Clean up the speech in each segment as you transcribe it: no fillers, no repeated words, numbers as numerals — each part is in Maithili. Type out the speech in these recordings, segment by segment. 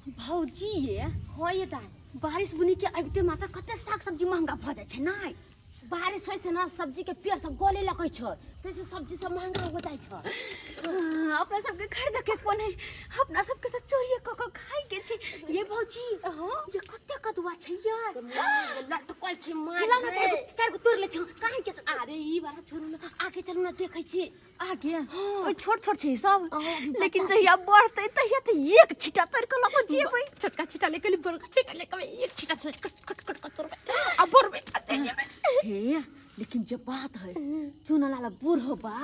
भौजी ये हाँ ये दाई। बारिश बुनी के आबिते मात्र कते साग सब्जी महंगा भऽ जाइ छै नहि? बारिश होइ से ना सब्जी के पेड़ सब गले लगै छै, ताहिसँ सब्जी सब महंगा हो जाइ छै। हाँ, अपना सबके खरीद के कोन है, अपना सबके तऽ चोरिए कऽ कऽ खाइ के छै। ये भौजी, हाँ। ये कते कदुआ छै यार? लटकल छै मार। हिला ना, चारि गो चारि गो तोड़ि लै छी, काहे के? अरे ई वाला छोड़ू ना, आगे चलू ना, देखै छी। आगे ओइ छोट छोट छै सब। हाँ, अभी लेकिन बच्चा। जहिया बढ़तै तहिया तऽ एक छिटा तोड़ि कऽ लऽ कऽ जेबै। छोटका छिटा लेके अयली, बड़का छिटा लेके अयली, एक छिटा से कट कट कट कट तोड़बै आ भरबै आ चलि जेबै। हे, लेकिन जे बात है, चुनलाल बूढ़बा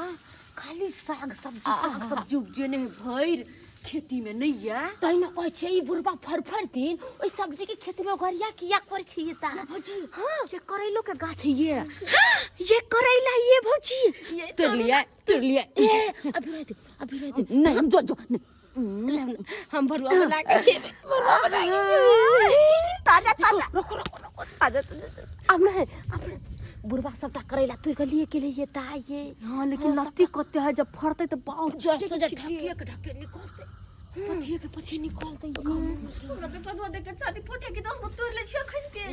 खाली साग सब्जी साग सब्जी उपजेने है भरि खेती में, नहीं या? तै ने कहै छियै, ई बुढ़बा फर फर दिन ओहि सब्जी के खेती में गरिया किया करै छै ये ता? भौजी। हाँ। ये करैलो के गाछ है, ये करैला ये भौजी। ये तोड़ लिया, तोड़ लिया। ए, अभी रह दे, अभी रह दे। नहीं, हम जो जो नहीं। हम भरुआ बना के खेबै, भरुआ बना के खेबै। ताजा ताजा। रुको रुको रुको। ताजा ताजा। अब नहीं, अब नहीं। बुढ़बा सबटा करैला तोड़ के लिए के लिए ता ये। हाँ, लेकिन लत्ती कते है, जब फड़तै तऽ बहुत जैसे जे ढकिए के ढकिए निकलते, पथिए के पथिए निकलतै। हमरा तऽ कदुआ देख के छाती फटे के 10 गो तोड़ ले छियै अखन के।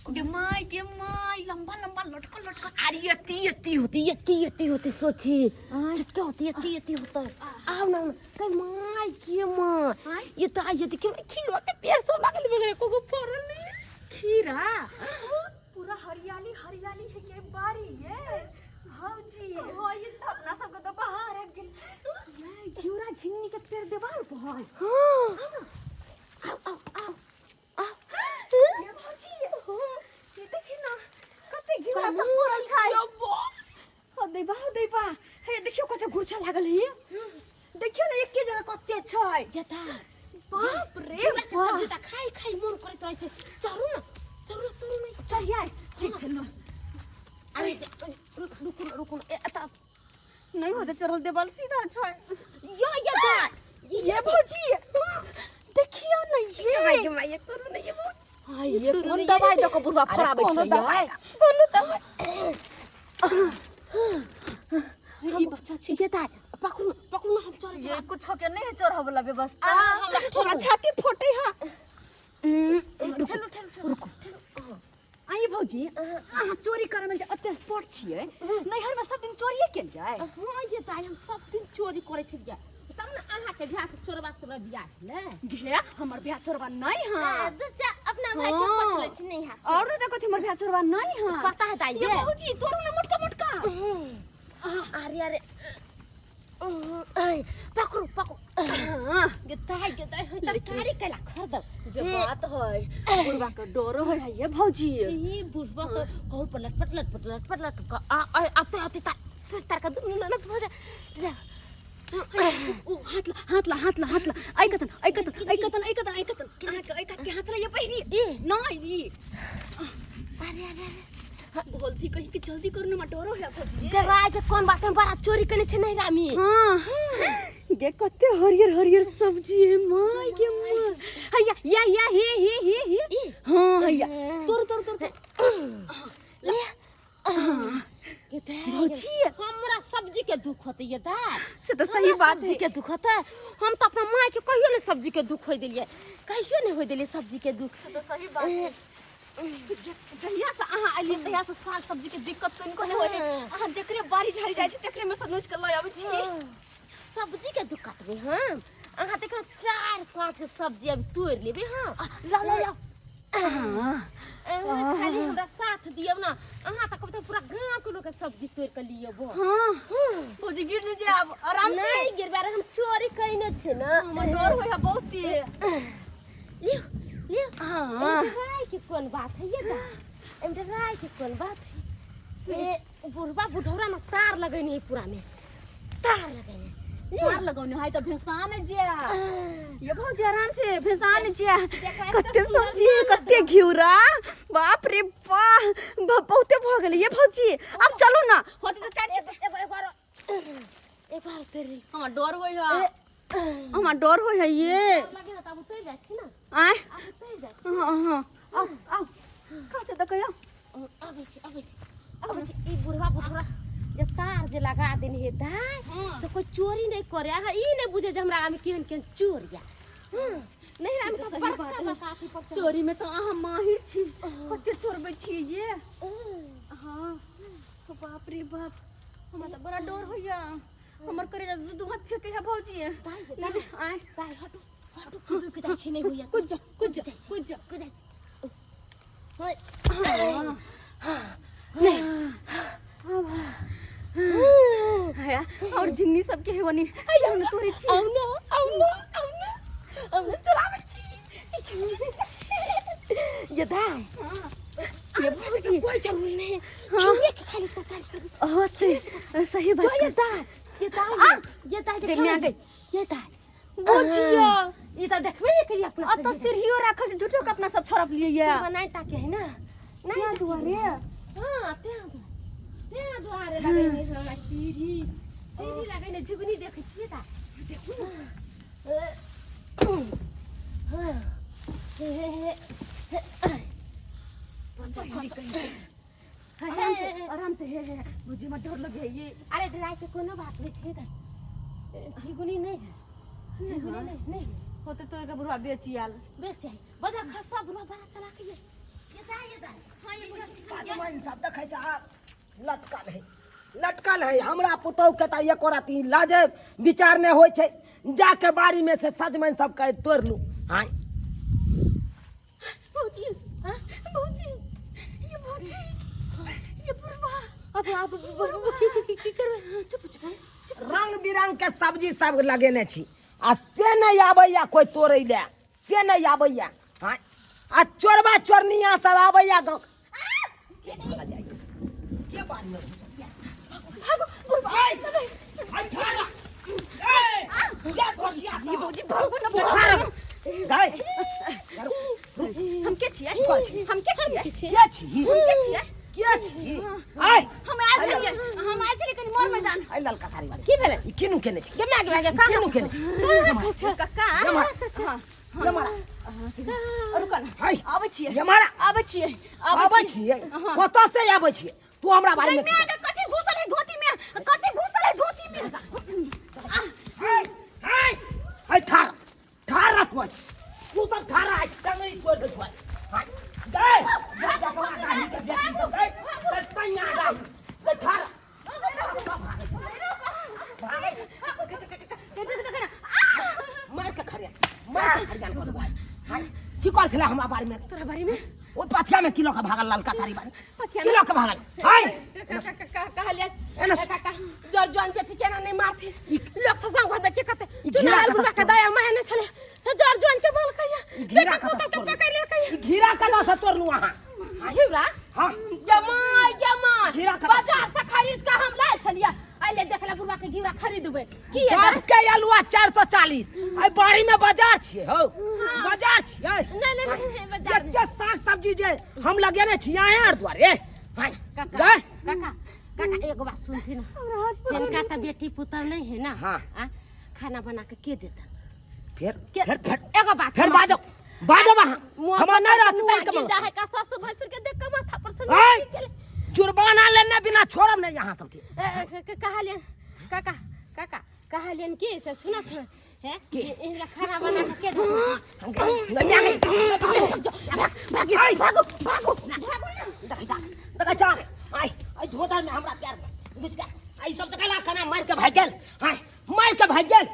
गे my, गे my, लंबा लंबा लटकल लटकल। अरे एती एती होती, एती एती होती, सोची छटके होती, एती एती होता। आओ ना, आओ ना कई my के माय, ये तो आई देखियो खीरवा के पेड़ सब लागल बगरे को फरल नहीं। खीरा पूरा हरियाली हरियाली है के बारी। ये भौजी, हाँ, ये तो अपना सबके तो बाहर आबि गेल। घिउरा झिंगनी के पेड़ देवाल पर है। हाँ, आओ आओ आओ आओ। ये भौजी, ये देखी ना कते घिउरा सब फरल छै। हो दैबा, हो दैबा, हे देखियो कते गुरछा लागल है। देखियो ने एके जगह कते छै। जता बाप रे घिउरा के बाप। सब्जी त खाइ खाइ मन करैत रहै छै। चढ़ू न, चढ़ू न, तोड़ू न। चढ़िया, ठीक छै न। अरे रुकू न, रुकू न, ए अच्छा। नहीं होते चढ़ल, देवाल सीधा छै। यो ये दा। ये भौजी, देखियो न ये। ये my, ये तोड़ू न ये बहुत। हाय, ये कोन दवाई दऽ कऽ बुढ़वा फराबै कोनो छै? दवाई, यार कोनो दवाई। ई बच्चा छै। ये दा, पकड़ू न, पकड़ू न, हम चढ़ै। ये कुछो के नहीं है चढ़ऽ वाला व्यवस्था। आ, हमरा हमरा छाती फटे है। ठेलू, ठेलू, ठेलू। आई भौजी, अहाँ चोरी करऽ में जे एते स्पॉट छियै, नैहर में सब दिन चोरिये केल जाय? हाँ ये दाई, हम सब दिन चोरी करै छलियै तब ने अहाँके बियाह से चोरबा से हमरा बियाह भेलै। घे, हमर बियाह चोरबा नहीं है। दूचा अपना भाई के हाँ। पूछ लै छी, नहीं है? और नहीं देखो, हमर बियाह चोरबा नहीं है। पता है दाई। ये ये भौजी, तोरू ने मोटका मोटका। अरे अरे, ऐ, पकड़ू पकड़ू। गे दाई, गे दाई, हम तरकारी कैला खरीदब? जे बात है, बुढ़वा के डरो है ये भौजी। ई बुढ़वा तो कहूँ पर लटपट लटपट लटपट लटपट आ आ आते आते ता सोच तार का दुनू ननद भऽ जा जा। ओ हाथ ला, हाथ ला, हाथ ला, हाथ ला, ऐ कतन, ऐ कतन, ऐ कतन, ऐ कतन, ऐ कतन, अहाँ के ऐ कात के हाथ ला ये पहिरी। ए। नहीं ई। अरे अरे अरे। बोलती कही कि जल्दी करू ना, डरो है भौजी। डराय के कोन बात में, बड़ा चोरी कने छै नहीं रामी। हाँ गे, कते हरियर हरियर सब्जी है, my के my. हैया या या, हे हे हे हे। ई। हाँ, हैया तोर तोर तोर तोर। ले गे दाई, भौजी। हमरा सब्जी के दुख होतै ये दाई। से तो सही हमरा बात सब्जी है। के दुख होतै? हम तऽ अपना माय के कहियो ने सब्जी के दुख होय देलियै, कहियो ने होय देलियै सब्जी के दुख। से तो सही बात है। जहिया से अहाँ अलियै तहिया से साग सब्जी के दिक्कत कनिको नहि होइ है। अहाँ जकरे बाड़ी झाड़ी जाइ छी तकरे में से नोच के लऽ आबै छियै। सब्जी के दुख काटबै हम? अहाँ देखो, चार साँझ के सब्जी अभी तोड़ि लेबै हम। ला ला ला। अहाँ खाली हमरा साथ दियौ ने, अहाँ तऽ कहबै तऽ पूरा गाँव के लोग के सब्जी तोड़ि के लियौ। हाँ भौजी, गिर नहि जायब, आराम से। नहीं गिरबै, अरे हम चोरी कयने छियै ने। हमर डर होइ है बहुत। लियौ लियौ। हाँ। एहिमे डराय के कोन बात है ये दा? एहिमे डराय के कोन बात है? ए बुढ़बा बुढ़ौरा ने तार लगेने है, पूरा में तार लगेने है। तार लगौने है तऽ भेसान जे ये भौजी, आराम से, भेसान जे। कते सब्जी है, कते घिउरा, बाप रे वाह, बहुते भऽ गेलै। ये भौजी, अब चलू ना, होते तऽ चारि एगो एगो आरो, एक बार उतरि। हमरा डर होइ है, हमरा डर होइ है ये। लगे ना, तब उतरि जाइ छी ना। आँय? आब उतरि जाइ छी। हाँ हाँ, आउ आउ, खाते तऽ कहियो। अबै छी, अबै छी, अबै छी। ई बुढ़वा बुढ़वा जे तार जे लगा देने हे दाय, से कोई चोरी नहीं करे। अहाँ ई नहीं बुझे जे हमरा आगामे केहन केहन चोर या। नहीं। काठी पर चढ़। चोरी में तो अहाँ माहिर छी, कते चोरबै छी ये। हाँ, बाप रे बाप, हमरा तऽ बड़ा डर होइया, हमर करेजा दू दू हाथ फेंके है भौजी। दाइ, दाइ, आय। दाइ, हटू हटू, कुदू के जाइ छी, नहि होइया। कुद जा, कुद जा, कुद जा। कुद जाइ छी। ओए, हया, और झिंगनी सबके है वनी हम तोरे छी। आउ न, आउ न, आउ न, आउ न, चलाबै छी ये दाइ। ये भौजी, कोई जरूरी नहीं, घिउरे के खाली तरकारी करबै। होते सही बात। जो ये दाइ, ये दाइ, ये दाइ। रे, मैं आ गई। ये दाइ। भौजिया। ई तऽ देखबे नहि करियै अपना। आ तो सीढ़ियो राखल छै, झूठो के अपना सब छड़प लिए ये। नहि ताके है ना, नहि दुआरे। हाँ, त्यहाँ दुआरे लगै है हमरा सीढ़ी, सीढ़ी लगै ने झुगनी देखै छियै ता, देखू ने। हाँ, हे हे हे हे। आराम से, आराम से। हे हे, भौजी, हमरा डर लगे है ये। अरे, डराय के कोनो बात नहीं छै ता, झिगुनी नहीं है, झिगुनी नहीं, नहीं। होते तो एकर बुढ़वा बेची आयल। बेच जाए बजार खसुआ, बुढ़वा बड़ा चला के ये ये दा, ये दा। हाँ, ये भौजी। सजमनि सब देखै छ, लटकल है, लटकल है। हमरा पुतहु के तऽ एको रत्ती लाजे विचार नहि होइ छै, जाके बाड़ी में से सजमनि सब के तोड़ि लू। हाँ। भौजी, हाँ भौजी, ये भौजी, ये बुढ़वा। अब अब अब की की की करबै? चुप चुप चुप। रंग बिरंग के सब्जी सब लगेने छी आ से नहि आबैया कोइ तोड़ै लए, से नहि आबैया। हाँ, आ चोरबा चोरनिया सब आबैया गाँव के बाड़ी में घुसल? भागो बुढ़वा। आइ, आइ, ठाढ़। ए, या घोसिया ये भौजी, भागो ना। ठाढ़। बुढ़वा। गाय। हम के छियै? हम के छियै? के छी? हम के छियै? के छी? आइ। हम आयल छलियै, हम आयल छलियै कनि मोर मैदान। आइ ललका साड़ी वाली। की भेलै? ई किनु केने छी? गे माय गे, माय गे। किनु केने छी? कक्का। ये मार। हाँ। ये मारा। रुकल। हाय। आबै छियै। ये मारा। आबै छियै। आबै छियै? कतऽ से आबै छियै? तू हमरा बारे में मैं कथी घुसल है धोती में? कथी घुसल है धोती में? हाय हाय हाय, ठार ठार रखबै तू सब, ठार आइ टंगरी तोड़ देबै। हाय गए जा जा कमा गाही के बेटी सब, गए गए तैया गाही गए, ठार। मार के खरिया, मार के खरियान कऽ देबै। हाय, की कर छलै हमरा बारे में? तोरा बारे में। ओ पथिया में की लऽ के भागल ललका साड़ी बारे? पथिया की लऽ के भागल? हाय। कहलियै एना। काका, जर जवान बेटी केना नहि मारथिन? लोक सब गाँव घर में की कहते? ई घिरा चुनाव कतऽ बुढ़ा के से दया माया नहि छलै से जर जवान के मालकैया, ई घिरा बेटी कतऽ पुतहु से के तोड़लू? पकड़ि लेलकैया। ई घिरा कतऽ से तोड़लू अहाँ? घिउरा? हाँ। जमा जमा। घिरा कतऽ से? बाजार से खरीद के हम लायल छलियै, अइले देखला बुढ़वा के घिउरा खरीदबै की ये? बाप के अलुआ 440, आई बाड़ी में बाजार छियै हौ, बाजार छियै? नहीं नहीं नहीं, बाजार नहीं। एते साग सब्जी जे हम लगेने छी अहें आर दुआरे। हाय। काका। गए। काका, काका, एगो बात सुनथिन। जिनका तऽ बेटी पुतहु नहीं है ना, हाँ। आ, खाना बना के के देता? फिर के फिर फिर एगो बात फिर हमरा बाजो, बाजो वहाँ। मुँह हमरा पर नहीं रहत नुआ तै के गिर मगर। जा है का ससुर भैंसुर के देख के माथा पर से आय! नुआ गिर गेलै। जुर्माना लेने बिना छोड़ब नहीं यहाँ सबके। ए, ए, कहलियन काका, काका, कहलियन की से सुनत है हे की? इनका खाना बना के के देता? भागो भागो भागो, देखै जा, आइ आइ धोधर में हमरा प्यार घुस गेल। आई सब देखला, खाना मार के भाग गेल। हाय, मार के भाग गेल।